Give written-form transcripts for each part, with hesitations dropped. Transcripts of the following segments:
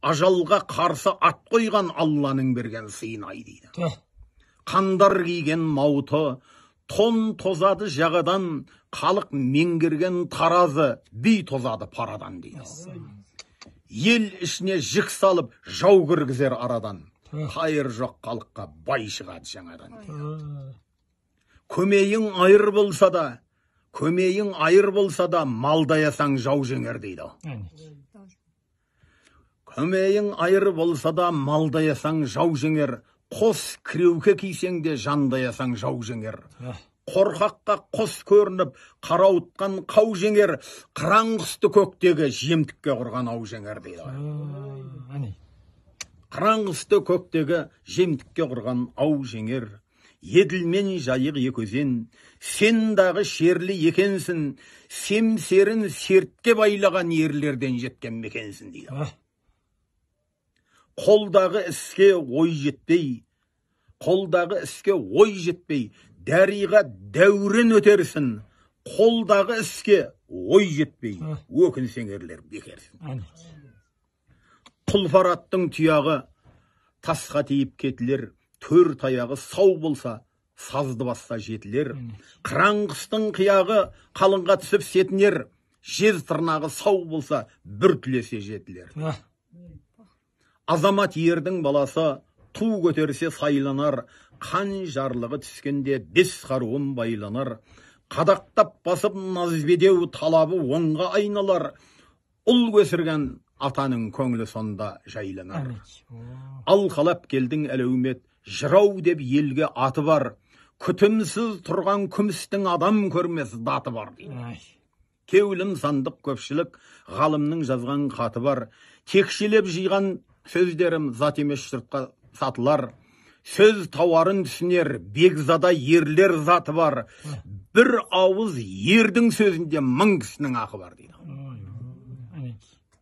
Ажалға қарсы ат қойған Алланың берген сыйын ай дейді. Қандар киген мауты, тон тозады жағадан, халық меңгерген таразы, би тозады парадан дейді. Ел ішіне жік салып, жау кіргізер арадан. Қайыр жоқ халыққа бай шығады жаңадан дейді. Көмейің айыр болса да, көмейің айыр болса да, малдаясаң жау жеңер дейді. Көмейің айыр болса да, малдаясаң жау жеңер. Қос кіреуке кисең де, жандаясаң жау жеңер. Қорқаққа қос көрініп, қарауытқан қау жеңер. Қыран құсты көктегі жемтікке құрған ау жеңер дейді. Қыран құсты көктегі жемтікке құрған ау жеңер. Еділмен жайық екі өзен, сен дағы шерлі екенсің, семсерін сертке байлаған ерлерден жеткен мекенсің дейді. Қолдағы іске ой жетпей, қолдағы іске ой жетпей, дариға дәурен өтерсін, қолдағы іске ой жетпей, өкінсең ерлер бекерсін. Тұлпар аттың тұяғы тасқа тиіп кетілер, төрт аяғы сау болса, сазды басса жетілер. Қыран құстың қияғы қалыңға түсіп сетінер, жез тырнағы сау болса, бір түлесе жетілер. Азамат ердің баласы ту көтерсе сайланар, қан жарлығы түскенде бес қаруым байланар. Қадақтап басып назбедеу талабы оңға айналар, ұл көсірген атаның көңілі сонда жайланар. Алқалап келдің әлеумет, жырау деп елге аты бар, күтімсіз тұрған күмістің адам көрмес даты бар дейді. Кеулім сандық көпшілік, ғалымның жазған хаты бар, текшелеп жиған сөздерім зат емес жұртқа сатылар. Сөз тауарын түсінер, бекзада ерлер заты бар, бір ауыз ердің сөзінде мың кісінің ақы бар дейді.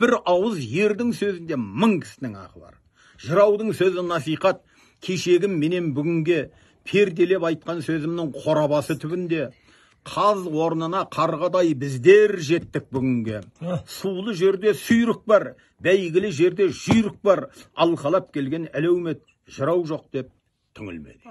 Бір ауыз ердің сөзінде мың кісінің ақы бар. Жыраудың сөзі насихат, кешегім менен бүгінге, перделеп айтқан сөзімнің қорабасы түбінде. Қаз орнына қарғадай біздер жеттік бүгінге. Сулы жерде сүйрік бар, бәйгілі жерде жүйрік бар, алқалап келген әлеумет жырау жоқ деп түңілмеді.